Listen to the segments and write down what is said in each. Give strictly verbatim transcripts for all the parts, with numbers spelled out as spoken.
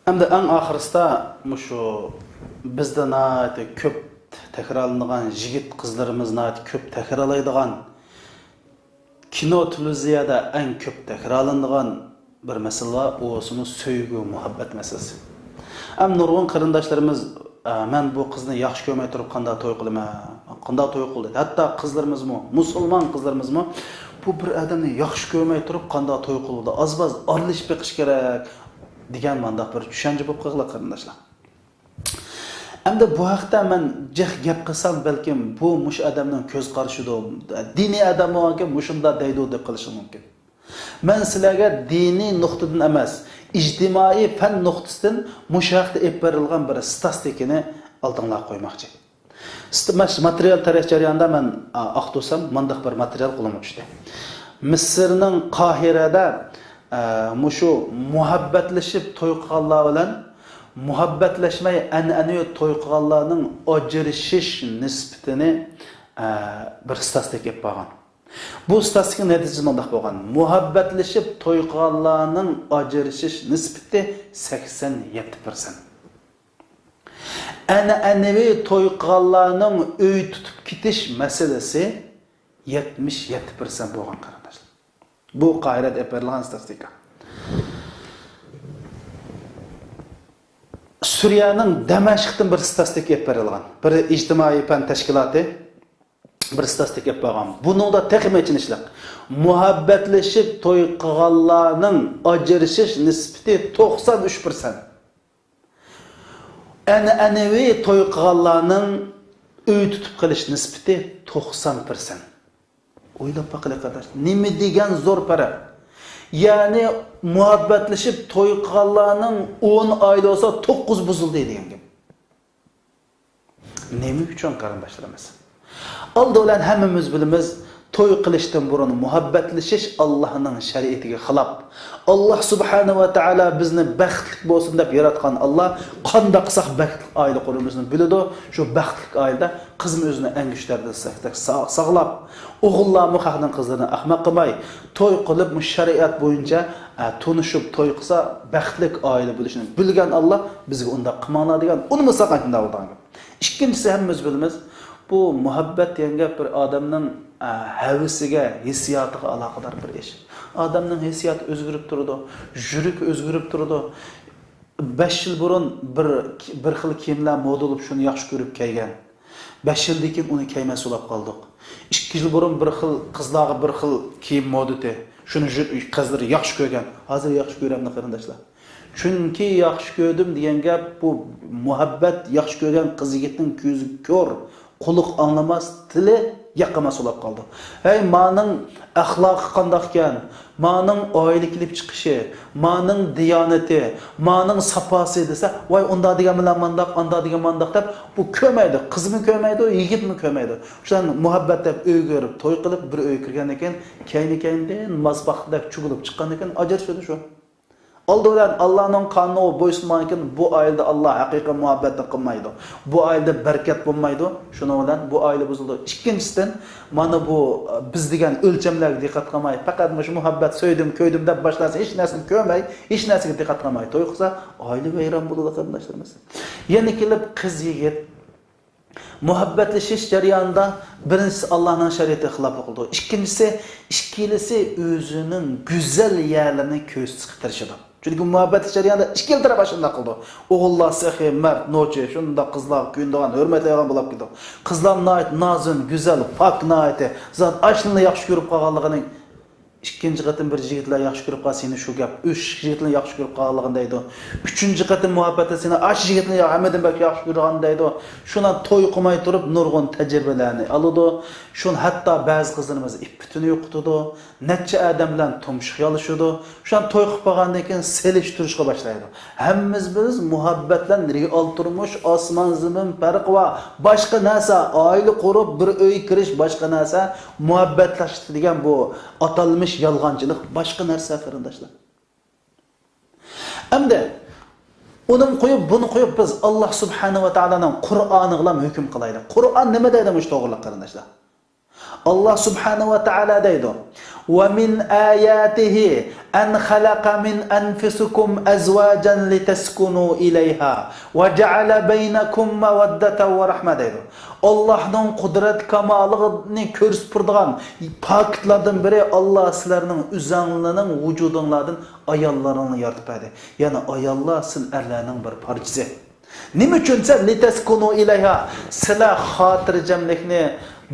ئەمدى ئەڭ ئاخىرسىدا مۇشۇ بىزدە ناھايىتى كۆپ تەكرارلىنىدىغان، يىگىت قىزلىرىمىز ناھايىتى كۆپ تەكرارلايدىغان، كىنو، تېلېۋىزىيەدە ئەڭ كۆپ تەكرارلىنىدىغان بىر مەسىلە بار، ئۇ بولسىمۇ سۆيگۈ، مۇھەببەت مەسىلىسى. ئەمما نۇرغۇن قېرىنداشلىرىمىز، «ئە، مەن بۇ قىزنى ياخشى كۆرمەي تۇرۇپ قانداق توي قىلىمەن؟ قانداق توي قىلدى؟» ھەتتا قىزلىرىمىزمۇ، مۇسۇلمان قىزلىرىمىزمۇ، «بۇ بىر ئادەمنى ياخشى كۆرمەي تۇرۇپ قانداق توي قىلىدۇ؟ ئاز-باز ئارىلىشىپ بېقىش كېرەك» دېگەن مانداق بىر چۈشەنچە بولۇپ قالغىلى، قېرىنداشلار. ئەمدى بۇ ھەقتە مەن جىق گەپ قىلسام، بەلكىم بۇ مۇشۇ ئادەمنىڭ كۆز قارىشىدۇ، دىنىي ئادەم بولغانكەن مۇشۇنداق دەيدۇ دەپ قېلىشى مۇمكىن. مەن سىلەرگە دىنىي نۇقتىدىن ئەمەس، ئىجتىمائىي پەن نۇقتىسىدىن مۇشۇ ھەقتە ئېلىپ بېرىلغان بىر ستاتىستىكىنى ئالدىڭلارغا قويماقچى. ست-، مەن ماتېرىيال تەرەت جەريانىدا مەن، ئا، ئاختۇرسام، مانداق بىر ماتېرىيال قولۇمغا چۈشتى. مىسىرنىڭ قاھىرەدە، ئە، مۇشۇ مۇھەببەتلىشىپ توي قىلغانلار بىلەن مۇھەببەتلەشمەي ئەنئەنىۋى توي قىلغانلارنىڭ ئاجرىشىش نىسبىتىنى، ئە، بىر ستاتىستىكا ئېلىپ بارغان. بۇ ستاتىستىكىنىڭ نەتىجىسى مۇنداق بولغان. مۇھەببەتلىشىپ توي قىلغانلارنىڭ ئاجرىشىش نىسبىتى سەكسەن يەتتە پىرسەنت. ئەنئەنىۋى توي قىلغانلارنىڭ ئۆي تۇتۇپ كېتىش مەسىلىسى يەتمىش يەتتە پىرسەنت بولغان، قېرىنداشلار. بۇ قاھىرەدە ئېلىپ بېرىلغان ستاتىستىكا. سۈرىيەنىڭ دەمەشقتىن بىر ستاتىستىكا ئېلىپ بېرىلغان. بىر ئىجتىمائىي پەن تەشكىلاتى بىر ستاتىستىكا ئېلىپ بارغان. بۇنىڭدا تېخىمۇ ئېچىنىشلىق. مۇھەببەتلىشىپ توي قىلغانلارنىڭ ئاجرىشىش نىسبىتى توقسان ئۈچ پىرسەنت. ئەنئەنىۋى توي قىلغانلارنىڭ ئۆي تۇتۇپ قېلىش نىسبىتى توقسان پىرسەنت. ئويلاپ باقىلى، قارداش، نېمە دېگەن زور پەرق! يەنى مۇھەببەتلىشىپ توي قىلغانلارنىڭ ئون ئائىلە بولسا، توققۇز بۇزۇلدى دېگەن گەپ. نېمە ئۈچۈن، قېرىنداشلىرىمىز؟ ئالدى بىلەن ھەممىمىز بىلىمىز، توي قىلىشتىن بۇرۇن مۇھەببەتلىشىش ئاللاھنىڭ شەرىئىتىگە خىلاپ. ئاللاھ سۇبھانەھۇ ۋە تائالا بىزنى بەختلىك بولسۇن دەپ ياراتقان ئاللاھ، قانداق قىلساق بەختلىك ئائىلە قۇرىمىزنى بىلىدۇ. شۇ بەختلىك ئائىلىدە قىزمۇ ئۆزىنى ئەڭگۈشتەردىن سا-، سا-، ساغلاپ، ئوغۇللارمۇ خەقنىڭ قىزلىرىنى ئەخمەق قىلماي، توي قىلىپ، مۇشۇ شەرىئەت بويىچە، ئە، تونۇشۇپ توي قىلسا، بەختلىك ئائىلە بولۇشىنى بىلگەن ئاللاھ بىزگە ئۇنداق قىلماڭلار دېگەن، ئۇنىمىساق ئاشۇنداق بولىدىغان گەپ. ئىككىنچىسى، ھەممىمىز بىلىمىز، بۇ مۇھەببەت دېگەن گەپ بىر ئادەمنىڭ، ئە، ھەۋىسىگە، ھېسسىياتىغا ئالاقىدار بىر ئىش. ئادەمنىڭ ھېسسىياتى ئۆزگىرىپ تۇرىدۇ، يۈرىكى ئۆزگىرىپ تۇرىدۇ. بەش يىل بۇرۇن بىر، بىر خىل كىيىملەر مودا بولۇپ، شۇنى ياخشى كۆرۈپ كىيگەن. بەش يىلدىن كېيىن ئۇنى كىيمەس بولۇپ قالدۇق. ئىككى يىل بۇرۇن بىر خىل، قىزلارغا بىر خىل كىيىم مودا ئىدى. شۇنى يۈ-، قىزلار ياخشى كۆرگەن. ھازىر ياخشى كۆرەمدۇ، قېرىنداشلار؟ چۈنكى ياخشى كۆردۈم دېگەن گەپ، بۇ مۇھەببەت، ياخشى كۆرگەن قىز يىگىتنىڭ كۆزى كور، قۇلىقى ئاڭلىماس، تىلى ياقىماس بولۇپ قالىدۇ. ھەي، مانىڭ ئەخلاقى قانداقكەن، مانىڭ ئائىلە كېلىپ چىقىشى، مانىڭ دىيانىتى، مانىڭ ساپاسى دېسە، ۋاي، ئۇنداق دېگەن بىلەن مانداق، ئانداق دېگەن مانداق دەپ، بۇ كۆرمەيدۇ. قىزمۇ كۆرمەيدۇ، يىگىتمۇ كۆرمەيدۇ. شۇلار مۇھەببەت دەپ ئۆيگە بېرىپ توي قىلىپ، بىر ئۆيگە كىرگەندىن كېيىن، كەينى-كەينىدىن ماس باقتى دەپ چۈگۈلۈپ چىققاندىن كېيىن ئاجرىشىدۇ شۇ. ئالدى بىلەن ئاللانىڭ قانۇنىغا بويسۇنمىغاندىكىن، بۇ ئائىلىدە ئاللا ھەقىقىي مۇھەببەتنى قىلمايدۇ. بۇ ئائىلىدە بەرىكەت بولمايدۇ. شۇنىڭ بىلەن بۇ ئائىلە بۇزۇلىدۇ. ئىككىنچىسىدىن، مانا بۇ، بىز دېگەن ئۆلچەملەرگە دىققەت قىلماي، پەقەت مۇشۇ مۇھەببەت، سۆيدۈم، كۆيدۈم دەپ باشقا نەرسە، ھېچ نەرسىنى كۆرمەي، ھېچ نەرسىگە دىققەت قىلماي توي قىلسا، ئائىلە ۋەيران بولىدۇ، قېرىنداشلىرىمىز. يەنە كېلىپ قىز يىگىت مۇھەببەتلىشىش جەريانىدا بىرىنچىسى ئاللانىڭ شەرىئىتىگە خىلاپلىق قىلىدۇ. ئىككىنچىسى، ئىككىلىسى ئۆزىنىڭ گۈزەل يەرلىرىنى كۆرسىتىشكە تىرىشىدۇ. چۈنكى مۇھەببەتلىك جەرياندا ئىككىلا تەرەپ ئاشۇنداق قىلىدۇ. ئوغۇللار سېخىي، مەرد، نوچى، شۇنداق قىزلارغا كۆيۈنىدىغان، ھۆرمەتلەيدىغان بولۇپ كېتىدۇ. قىزلار ناھايىتى نازۇن، گۈزەل، پاك ناھايىتى. زادى ئاشۇنى ياخشى كۆرۈپ قالغانلىقىنى ئىككىنچى قېتىم بىر يىگىتلەر ياخشى كۆرۈپ قالسا، يەنە شۇ گەپ. ئۈچ يىگىتلەر ياخشى كۆرۈپ قالغانلىقىنى دەيدۇ. ئۈچىنچى قېتىم مۇھەببەتتە سېنى ئاشۇ يىگىتنى ھەممىدىن بەك ياخشى كۆرىدىغان دەيدۇ. شۇنداق توي قىلماي تۇرۇپ نۇرغۇن تەجرىبىلەرنى ئالىدۇ. شۇ ھەتتا بەزى قىزلىرىمىز ئىپپىتىنى يوقىتىدۇ. نەچچە ئادەم بىلەن تۇمشۇق يالىشىدۇ. شۇنداق توي قىلىپ قالغاندىن كېيىن سېلىشتۇرۇشقا باشلايدۇ. ھەممىمىز بىلىمىز، مۇھەببەت بىلەن رېئال تۇرمۇش ئاسمان زېمىن پەرقى بار. باشقا نەرسە، ئائىلە قۇرۇپ، بىر ئۆيگە كىرىش باشقا نەرسە، مۇھەببەتلەشتى دېگەن بۇ ئاتالمىش يالغانچىلىق باشقا نەرسە، قېرىنداشلار. ئەمدى ئۇنىمۇ قويۇپ، بۇنى قويۇپ، بىز ئاللا سۇبھانەھۇ ۋە تائالانىڭ قۇرئانىغىلا ھۆكۈم قىلايلى. قۇرئان نېمە دەيدۇ مۇشۇ توغرىلىق، قېرىنداشلار؟ ئاللا سۇبھانەھۇ ۋە تائالا دەيدۇ، وَمِنْ آيَاتِهِ أَنْ خَلَقَ مِنْ أَنْفُسِكُمْ أَزْوَاجًا لِتَسْكُنُوا إِلَيْهَا وَجَعَلَ بَيْنَكُمْ مَوَدَّةً وَرَحْمَةً دەيدۇ. ئاللانىڭ قۇدرەت كامالىنى كۆرسىتىپ تۇرىدىغان پاكىتلاردىن بىرى، ئاللا سىلەرنىڭ ئۆزەڭلارنىڭ ۋۇجۇدۇڭلاردىن ئاياللارنى يارىتىپ بەردى. يەنى ئاياللار سىز ئەرلەرنىڭ بىر پارچىسى. نېمە ئۈچۈن دېسە، لىتەسكۇنۇ ئىلەيھا، سىلەر خاتىرجەملىكنى،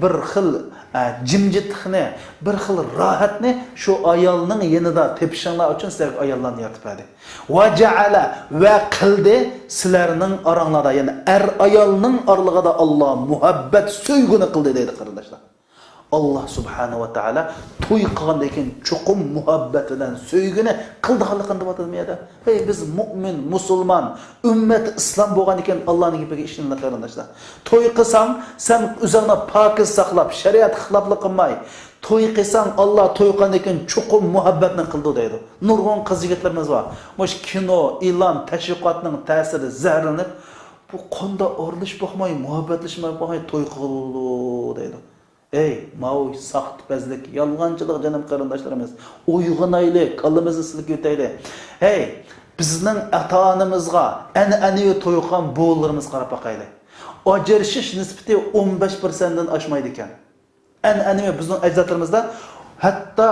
بىر خىل، ئە، جىمجىتلىقنى، بىر خىل راھەتنى شۇ ئايالنىڭ يېنىدا تېپىشىڭلار ئۈچۈن سىلەرگە ئاياللارنى يارىتىپ بەردى. ۋە جەئەلە، ۋە قىلدى سىلەرنىڭ ئاراڭلاردا، يەنى ئەر ئايالنىڭ ئارىلىقىدا ئاللا مۇھەببەت، سۆيگۈنى قىلدى دەيدۇ، قېرىنداشلار. ئاللا سۇبھانەھۇ ۋە تائالا توي قىلغاندىن كېيىن چوقۇم مۇھەببەت بىلەن سۆيگۈنى قىلىدىغانلىقىنى دەۋاتىدۇ بۇ يەردە. ھەي، بىز مۆمىن، مۇسۇلمان، ئۈممەت ئىسلام بولغاندىكىن ئاللانىڭ گېپىگە ئىشىنىڭلار قېرىنداشلار. توي قىلساڭ، سەن ئۆزۈڭنى پاكىز ساقلاپ، شەرىئەت خىلاپلىق قىلماي، توي قىلساڭ، ئاللا توي قىلغاندىن كېيىن چوقۇم مۇھەببەتنى قىلىدۇ دەيدۇ. نۇرغۇن قىز يىگىتلىرىمىز بار. مۇشۇ كىنو، ئېلان، تەشۋىقاتنىڭ تەسىرىدە زەھەرلىنىپ، بۇ قاندا ئارىلىشىپ باقماي، مۇھەببەتلىشىپ باقماي توي قىلىدۇ دەيدۇ. ئەي، ماۋۇ ساختىپەزلىك، يالغانچىلىق، جېنىم قېرىنداشلىرىمىز. ئويغىنايلى، كاللىمىزنى سىلكىۋېتەيلى. ھەي، بىزنىڭ ئاتا-ئانىمىزغا، ئەنئەنىۋى توي قىلغان بوۋىلىرىمىزغا قاراپ باقايلى. ئاجرىشىش نىسبىتى ئون بەش پىرسەنتتىن ئاشمايدىكەن. ئەنئەنىۋى بىزنىڭ ئەجدادلىرىمىزدا ھەتتا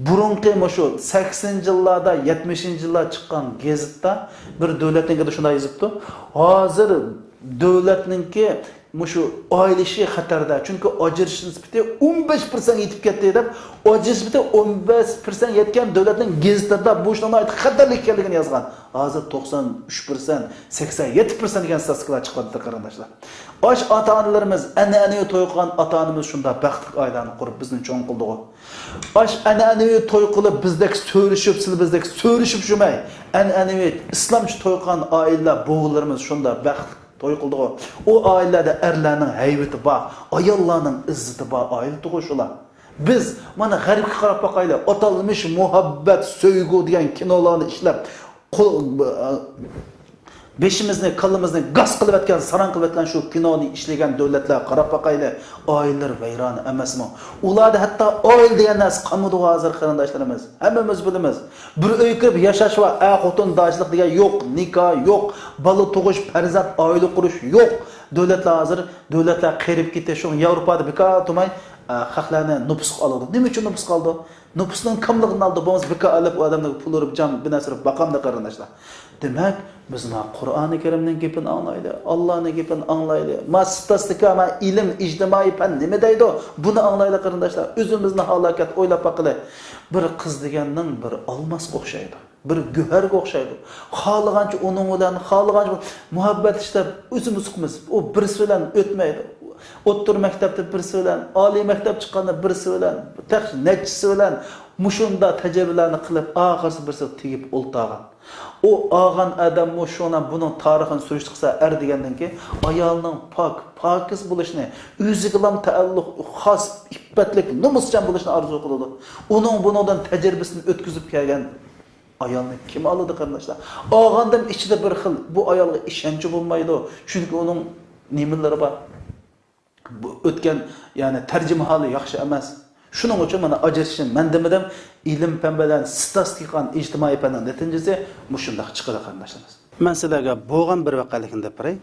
بۇرۇنقى مۇشۇ سەكسىنىنچى يىللاردا، يەتمىشىنچى يىللار چىققان گېزىتتا بىر دۆلەتنىڭكىدە شۇنداق يېزىپتۇ. ھازىر دۆلەتنىڭكى مۇشۇ ئايلىشى خەتەردە، چۈنكى ئاجرىشىش نىسبىتى ئون بەش پىرسەنت يېتىپ كەتتى دەپ، ئاجرىشىش نىسبىتى ئون بەش پىرسەنت يەتكەن دۆلەتنىڭ گېزىتىدا بۇ ئىشنىڭ ناھايىتى خەتەرلىك ئىكەنلىكىنى يازغان. ھازىر توقسان ئۈچ پىرسەنت، سەكسەن يەتتە پىرسەنت دېگەن ستاتىستىكىلار چىقىۋاتىدۇ، قېرىنداشلار. ئاش ئاتا-ئانىلىرىمىز، ئەنئەنىۋى توي قىلغان ئاتا-ئانىمىز شۇنداق بەختلىك ئائىلىلەرنى قۇرۇپ، بىزنى چوڭ قىلدىغۇ. ئاش ئەنئەنىۋى توي قىلىپ، بىزدەك سۆرۈشۈپ، سىلى بىزدەك سۆرۈشۈپ يۈرمەي، ئەنئەنىۋى ئىسلامچە توي قىلغان ئائىلىلەر، بوۋىلىرىمىز شۇنداق بەختلىك توي قىلدىغۇ. ئۇ ئائىلىلەردە ئەرلەرنىڭ ھەيۋىتى بار، ئاياللارنىڭ ئىززىتى بار ئائىلىدىغۇ شۇلار. بىز مانا غەربكە قاراپ باقايلى، ئاتالمىش مۇھەببەت، سۆيگۈ دېگەن كىنولارنى ئىشلەپ، قول-، بېشىمىزنى، كاللىمىزنى گاس قىلىۋەتكەن، ساراڭ قىلىۋەتكەن شۇ كىنونى ئىشلىگەن دۆلەتلەرگە قاراپ باقايلى. ئائىلىلەر ۋەيران ئەمەسمۇ؟ ئۇلاردا ھەتتا ئائىلە دېگەن نەرسە قالمىدىغۇ ھازىر، قېرىنداشلىرىمىز. ھەممىمىز بىلىمىز. بىر ئۆيگە كىرىپ ياشاش بار، ئەر-خوتۇن داچىلىق دېگەن يوق، نىكاھ يوق، بالا تۇغۇش، پەرزەنت، ئائىلە قۇرۇش يوق. دۆلەتلەر ھازىر، دۆلەتلەر قېرىپ كېتىش، شۇڭا ياۋروپادا بىكار تۇرماي، ئە، خەقلەرنى نوپۇسقا ئالىدۇ. نېمە ئۈچۈن نوپۇسقا ئالىدۇ؟ نوپۇسنىڭ كاملىقىنى ئالدى بولمىسا، بىكار ئېلىپ، ئۇ ئادەملەرگە پۇل ئۇرۇپ، جان بىر نەرسە ئۇرۇپ باقامدۇ، قېرىنداشلار؟ دېمەك، بىز ما قۇرئانى كەرىمنىڭ گېپىنى ئاڭلايلى، ئاللانىڭ گېپىنى ئاڭلايلى. ما ستاتىستىكا، ما ئىلىم، ئىجتىمائىي پەن نېمە دەيدۇ؟ بۇنى ئاڭلايلى، قېرىنداشلار. ئۆزىمىزنى ھالاكەت ئويلاپ باقىلى. بىر قىز دېگەننىڭ بىر ئالماسقا ئوخشايدۇ. بىر گۆھەرگە ئوخشايدۇ. خالىغانچە ئۇنىڭ بىلەن، خالىغانچە مۇھەببەتلىشىپ، ئۆزىمىز ئۇقىمىز. ئۇ بىرسى بىلەن ئۆتمەيدۇ. ئوتتۇرا مەكتەپتە بىرسى بىلەن، ئالىي مەكتەپ چىققاندا بىرسى بىلەن، تېخى نەچچىسى بىلەن مۇشۇنداق تەجرىبىلەرنى قىلىپ، ئاخىرسى بىرسىگە تېگىپ ئولتۇرغان. ئۇ ئالغان ئادەممۇ شۇنىڭ بۇنىڭ تارىخىنى سۈرۈشتە قىلسا، ئەر دېگەندىن كېيىن ئايالنىڭ پاك، پاكىز بولۇشىنى، ئۆزىگىلا تەئەللۇق خاس، ئىپپەتلىك، نومۇسچان بولۇشنى ئارزۇ قىلىدۇ. ئۇنىڭ بۇنىڭدىن تەجرىبىسىنى ئۆتكۈزۈپ كەلگەن ئايالنى كىم ئالىدۇ، قېرىنداشلار؟ ئالغاندىن ئىچىدە بىر خىل، بۇ ئايالغا ئىشەنچى بولمايدۇ. چۈنكى ئۇنىڭ نېمىلىرى بار؟ بۇ ئۆتكەن، يەنى تەرجىمىھالى ياخشى ئەمەس. شۇنىڭ ئۈچۈن مانا ئاجرىشىشنى مەن دېمىدىم. ئىلىم-پەن بىلەن، ستاتىستىكا قىلغان ئىجتىمائىي پەننىڭ نەتىجىسى مۇشۇنداق چىقىدۇ، قېرىنداشلىرىمىز. مەن سىلەرگە بولغان بىر ۋەقەلىكنى دەپ بېرەي.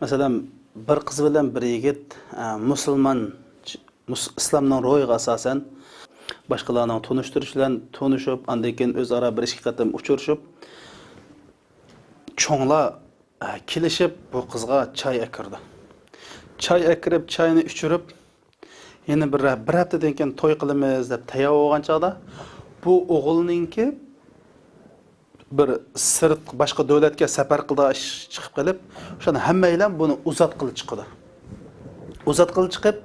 مەسىلەن، بىر قىز بىلەن بىر يىگىت، ئە، مۇسۇلمان، مۇس-، ئىسلامنىڭ روھىغا ئاساسەن، باشقىلارنىڭ تونۇشتۇرۇشى بىلەن تونۇشۇپ، ئاندىن كېيىن ئۆزئارا بىر ئىككى قېتىم ئۇچرىشىپ، چوڭلار، ئە، كېلىشىپ، بۇ قىزغا چاي ئەكىرىدۇ. چاي ئەكىرىپ، چاينى ئىچۈرۈپ، يەنە بىر، بىر ھەپتىدىن كېيىن توي قىلىمىز دەپ تەييار بولغان چاغدا، بۇ ئوغۇلنىڭكى بىر سىرت، باشقا دۆلەتكە سەپەر قىلىدىغان ئىش چىقىپ قېلىپ، شۇنى ھەممەيلەن بۇنى ئۇزاتقىلى چىقىدۇ. ئۇزاتقىلى چىقىپ،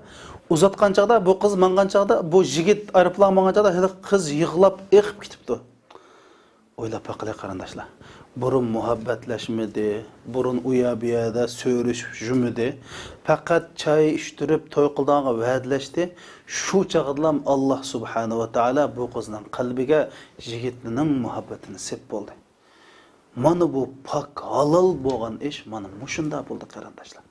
ئۇزاتقان چاغدا، بۇ قىز ماڭغان چاغدا، بۇ يىگىت ئايروپىلانغا ماڭغان چاغدا ھېلىقى قىز يىغلاپ ئېقىپ كېتىپتۇ. ئويلاپ باقىلى، قېرىنداشلار. بۇرۇن مۇھەببەتلەشمىدى، بۇرۇن ئۇ يەر بۇ يەردە سۆرۈشۈپ يۈرمىدى. پەقەت چاي ئىچتۈرۈپ توي قىلىدىغانغا ۋەدىلەشتى. شۇ چاغدىلام ئاللا سۇبھانەھۇ ۋە تائالا بۇ قىزنىڭ قەلبىگە يىگىتنىڭ مۇھەببىتىنى سېلىپ بولدى. مانا بۇ پاك، ھالال بولغان ئىش مانا مۇشۇنداق بولدى، قېرىنداشلار.